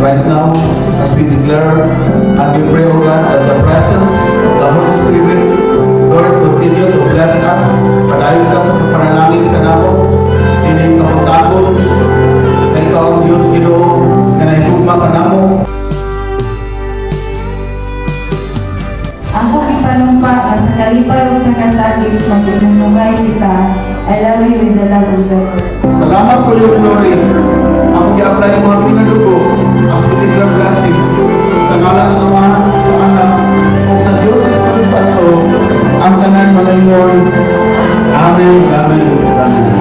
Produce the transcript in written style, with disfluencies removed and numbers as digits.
right now as we declare and we pray, O God, that the presence of the Holy Spirit, Lord, continue to bless us. Padayon ka sa pagpanalangin kanamo. Dili kabuntagon na ikaw ang Diyos, Ginoo, nga nahigugma kanamo. Ako gipanumpa nga sa kalipay ug sa kasakit, mag-inugay kita. I love you with the love of the Lord. Salamat for your glory. Ako gi-apply ang mga pinadugo as we declare blessings sa ngalan sa Ama, sa Anak, o sa Diyos Espiritu Santo, ang tanan magaingon. Amen, Amen, Amen.